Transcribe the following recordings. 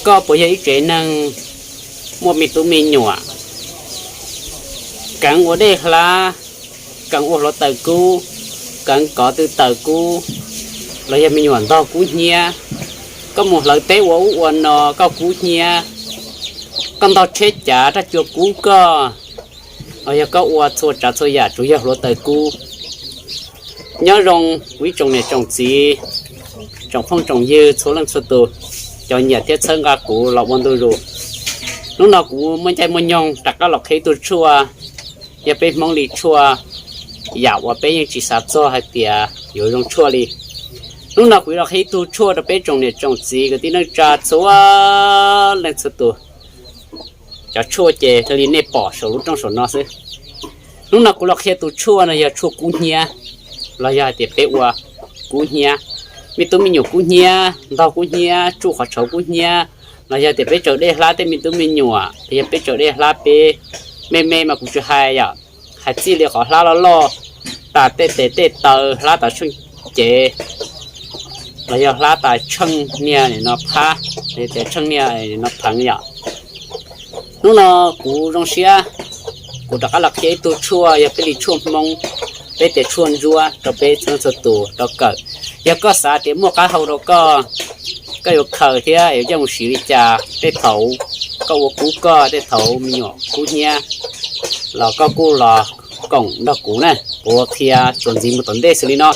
Koj puas yog ib tsev neeg muaj me tub me nyuam, keev ua dej hlab, keev ua hluav taws kub, keev kov tw taws kub, los yog me nyuam ntog kub hnyiab? Koj mus hlawv teb ua ub ua no koj kub hnyiab, koj ntog tsheb cav raj cua kub koj, los yog koj ua txhua tsav txhua yam tsuas yog hluav taws kub. Nyob zoo kuv ib tsoom niam tsoom txiv, tsoom phooj tsoom ywg txhua leej txhua tus, cov nyiam thiab txhawb nqa kuv los ua ntu zus. Hnub no kuv muaj ncaij muaj nyoog rov qab los qhia ib tug tshuaj, yog peb Hmoob li tshuaj, yam uas peb yeej tsis xav txog hais tias yuav zoo tshuaj li. Hnub no kuv los qhia ib tug tshuaj rau peb tsoom niam tsoom txiv kwv tij neej tsa txhua leej txhua tus. Cov tshuaj ces li nej pom saum lub rooj saum no xwb. Hnub no kuv los qhia tus tshuaj no yog tshuaj kub hnyiab, los yog hais tias peb ua kub hnyiab, me tub me nyuam kub hnyiab, ntog kub hnyiab, tsuj qhov tshauv kub hnyiab, los yog tias peb tsaws dej hlab tej me tub me nyuam, los yog peb tsaws dej hlab peb me me mas kuv tsis hais yom, hais txij li qhov hlab loj loj, tas tej tes tej taw, hlab tas tsheej cev, los yog hlab tas tsheej niag no phab, tes tsheej niag no pheev yom. Hnub no kuv zoo siab, kuv rov qab los qhia ib tug tshuaj yog peb li tshuaj Hmoob, peb tias tshuaj ntsuab rau peb txhua txhua tus rau kawm. Yog koj xav tias muaj qab hau rau koj, koj yuav khaws thiab yuav coj mus siv li cas tej thaum koj ua kub koj, tej thaum me nyuam kub hnyiab, los koj kuj los koom nrog kuv na, kuv qhia txuas ntxiv mus tom ntej xws li no.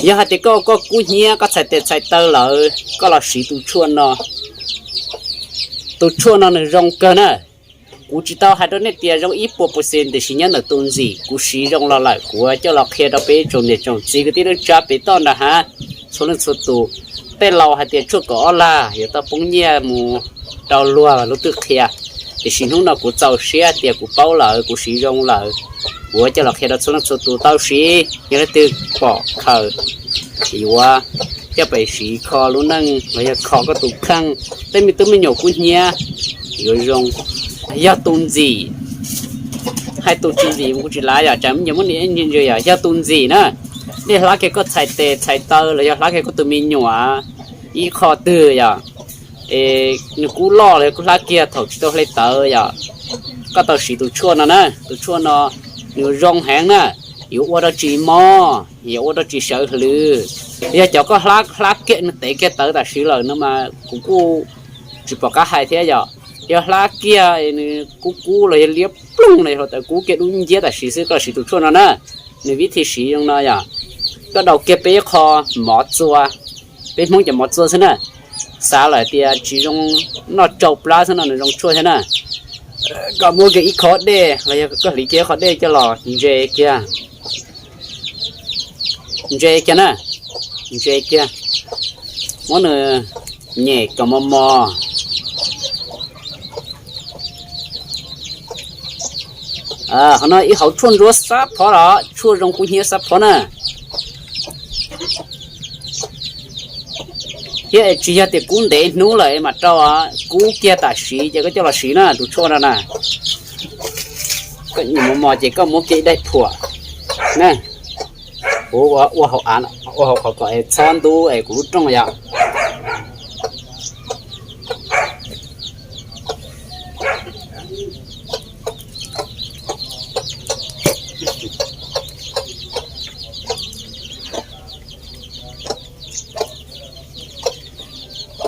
Yog hais tias koj, koj kub hnyiab koj txhais tes txhais taw lawm koj los siv tus tshuaj no. Tus tshuaj no nws zoo kawg na. Kuv tsis tau hais rau nej tias zoo ib puas percent tiam sis nyob ntawm tus ntxim kuv siv zoo los lawm kuv coj los qhia rau peb tsoom niam tsoom txiv kwv tij neej tsa pem toj nram hav txhua leej txhua tus. Tej laus hais tias tshuaj kaum ob lag yuav tau poob nyiaj mus rau luag lub twj qhia. Tiam sis hnub no kuv txaus siab tias kuv paub lawm kuv siv zoo lawm, kuv coj los qhia rau txhua leej txhua tus tau siv. Yog leej twg pom khaws yuav coj pem siv kho lub neej los yog kho koj tus kheej. Tej me tub me nyuam kub hnyiab yuav zoo. Yog tus ntxim, hais tus tsis ntxim kuv tsis lav yom, tsam me nyuam muab ni ntsia yom, yog tus ntxim na, dej hlab kiag koj txhais tes txhais taw los yog hlab kiag koj tus me nyuam ib qho twg yom, es nws kub loj los yog kub hlab kiag thaum tsis tau hle tawv yom, koj tau siv tus tshuaj no na. Tus tshuaj no nws zoo heev na, yuav ua rau tsis mob, yuav ua rau tsis sawv hlwv. Yog cov koj hlab hlab kiag nws tev kiag tawv tam sim lawm no mas kuv kuj tsis pom qab hais thiab yom. Yog hlab kiag nws kub kub los yog liab ploog los yog hluav taws kub kiag dub nciab tam sim xwb koj siv tus tshuaj no na. Nws vib thi siv zoo no yom, koj daus kiag peb qho mov txua, peb Hmoob cov mov txua xwb na. Xav lawm tias tsis zoo noj tsau plab xwb no nws zoo tshuaj thiab na. Koj muab kiag ib khob dej los yog koj hliv kiag ib khob dej coj los ntse kiag, ntse kiag na, ntse kiag, muab nws nyem kom mos mos. Qhov no ib hauv tshuaj ntsuab xab phob los tshuaj zoo kub hnyiab xab phob na. Thiab tsis yog tias kub ntev hnub lawm mas rau, kub kiag tam sim ces koj coj los siv na tus tshuaj no na. Koj nyem mos mos ces koj muab kiag ib daim phuam na, kuv ua hauv av, ua hauv qhov kom es txhob ntub es kuv lub rooj yom.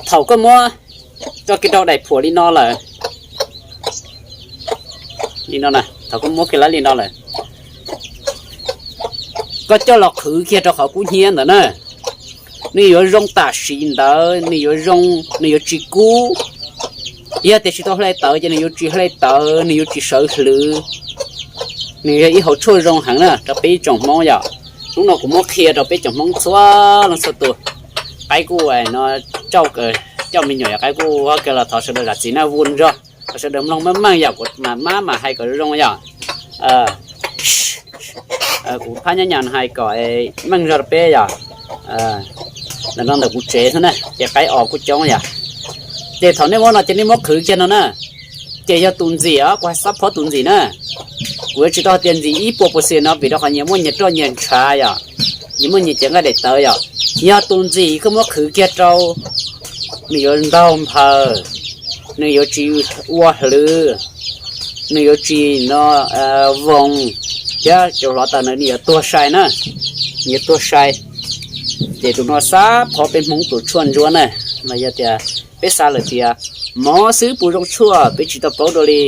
Thaum koj muab tso kiag rau daim phuam li no lawm, li no, thaum koj muab kiag lawv li no lawm, koj coj los qhwv kiag rau qhov kub hnyiab ntawd na. Nws yuav zoo tam sim ntawd, nws yuav zoo, nws yuav tsis kub. Yog tias tsis tau hle tawv ces nws yuav tsis hle tawv, nws yuav tsis sawv hlwv. Nws yog ib hauv tshuaj zoo heev na rau peb ib tsoom Hmoob yom. Hnub no kuv muab qhia rau peb tsoom Hmoob txhua leej txhua tus. Qaib kuj no, coj me nyuam yog qaib kuj, kiag los thov sawv daws zam txim na, vuj zog, thov sawv daws mloog meej meej yom, kuv mam mab mam hais kom zoo yom. Kuv phab nyob nyam hais kom meej zog rau peb yom. Ntawm no ntawm kuv tsev xwb na ces qaib os kuj coob yom. Ces thaum nej muab no ces nej muab qhwv kiag no na. Ces yog tus ntxim os, kuv hais xab phob tus ntxim na. Kuv yuav tsis tau hais tias ntxim ib puas percent no vim rau qhov nyias muaj nyias roj nyias ntshav yom, nyias muaj nyias cev nqaij daim tawv yom. Yog tus ntxim koj muab qhwv kiag rau nws yuav ntaug nphaws, nws yuav tsis ua hlwv, nws yuav tsis no voos, thiab cov hluav taws ntawd nws yuav tuag sai na, nws yuav tuag sai. Ces tus no xab phov peb Hmoob tus tshuaj ntsuab na, los yog tias peb xav lawm tias mov xwb puas zoo tshuaj, peb tsis tau paub dua li.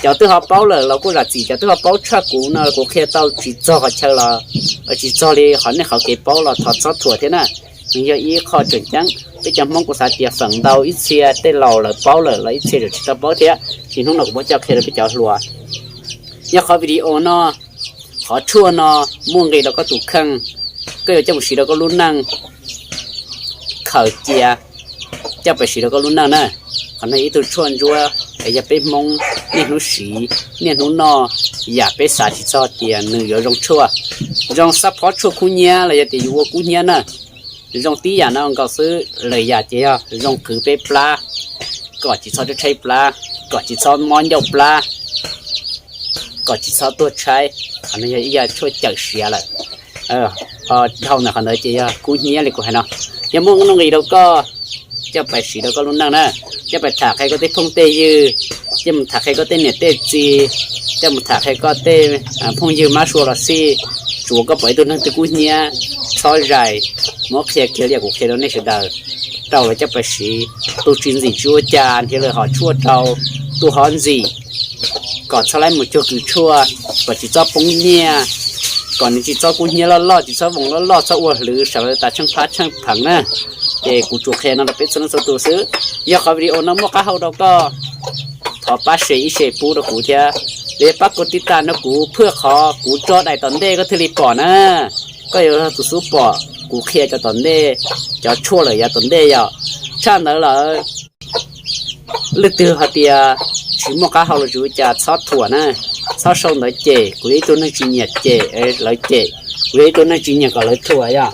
Cov twb ho paub lawm los kuj zam txim, cov twb ho paub tshaj kuv no kuv qhia tau tsis txog qhov chaw los tsis txog li qhov nej qhov kev paub los thov txhob thuam thiab na. Nws yog ib qho tseem ceeb, peb cov Hmoob kuv xav tias feem ntau ib txhia tej laus lawv paub lawm los ib txhia tseem tsis tau paub thiab, ces hnub no kuv muab coj qhia rau peb cov hluas. Nyob qhov video no, qhov tshuaj no muaj nqis rau koj tus kheej, koj yuav coj mus siv rau koj lub neej, khaws cia coj pais siv rau koj lub neej na. Qhov no ib tug tshuaj ntsuab es yog peb Hmoob niaj hnub siv niaj hnub noj, yam peb xav tsis txog tias nws yuav zoo tshuaj. Zoo xab phob tshuaj kub hnyiab los yog tias yus ua kub hnyiab na. Zoo tib yam no nkaus xwb, lwm yam ces yog zoo kwv peb plab, kom tsis txhob tshaib plab, kom tsis txhob mob ncauj plab, kom tsis txhob tuag tshaib. Qhov no yog ib yam tshuaj cawm siav lawm. Ho dhau ntawm qhov ntawd ces yog kub hnyiab li kuv hais no. Yog muaj nuj nqis rau koj, coj pais siv rau koj lub neej na, coj pais tham qhia koj tej phooj tej ywg, coj mus tham qhia koj tej niam tej txiv, coj mus tham qhia koj tej phooj ywg mab sua los xij, tsuav koj pom ib tug neeg twg kub hnyiab, txhob zais, muab qhia kiag li yam kuv qhia rau nej sawv daws, rau lawv coj pais siv. Tus tsis ntxim tsis ua cas, nrhiav lawm hom tshuaj rau, tus ho ntxim kom txhob laib mus cuag kws tshuaj, kom tsis txhob poob nyiaj, kom nws tsis txhob kub hnyiab loj loj, tsis txhob voos loj loj, txhob ua hlwv sawv tas tsheej phab tsheej pheev na. Ces kuv tsuas qhia no rau peb txhua leej txhua tus xwb. Yog qhov video no muaj qab hau rau koj, thov pab share ib share pub rau kuv thiab, los yog pab kuv tiv tas no kuv phwj qhov kuv tso daim tom ntej koj thiaj li pom na. Koj yuav yog tus xub pom kuv qhia cov tom ntej, cov tshuaj lawm yav tom ntej yom. Tshaj ntawd lawm, leej twg hais tias tsis muaj qab hau los tsis ua cas txhob thuam na, txhob sau ntawv cem, kuv yog ib tug neeg tsis nyiam cem lawv cem, kuv yog ib tug neeg tsis nyiam kom lawv thuam yom.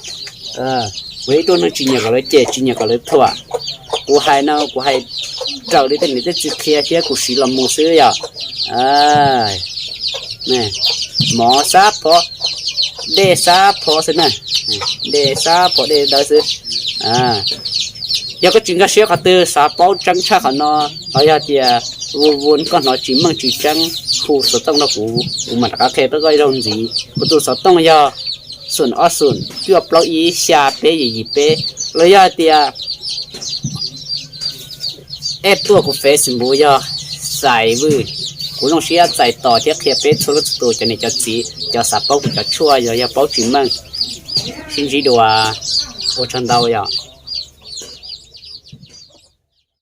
Kuv yog ib tug neeg tsis nyiam kom lawv cem, tsis nyiam kom lawv thuam. Kuv hais no kuv hais raws li tej niam tej txiv qhia thiab kuv siv los mus xwb yom. Mov xab phom, dej xab phom xwb na, dej xab phom dej dawb xwb. Yog koj tsis nkag siab qhov twg xav paub tseeb tshaj qhov no, los yog tias vun vun koj hnov tsis meej tsis tseeb, hu xov tooj rau kuv, kuv mam rov qab qhia rau koj ib zaug ntxiv. Kuv tus xov tooj yog xoom ob xoom cuaj plaub ib xya peb yim yim peb, los yog hais tias add tuaj kuv Facebook yog Xais Vwj. Kuv zoo siab txais tos thiab qhia peb txhua leej txhua tus, cov niam cov txiv, cov xav paub kuv cov tshuaj, yog yog paub tsis meej. Sib ntsib dua, ua tsaug ntau yom.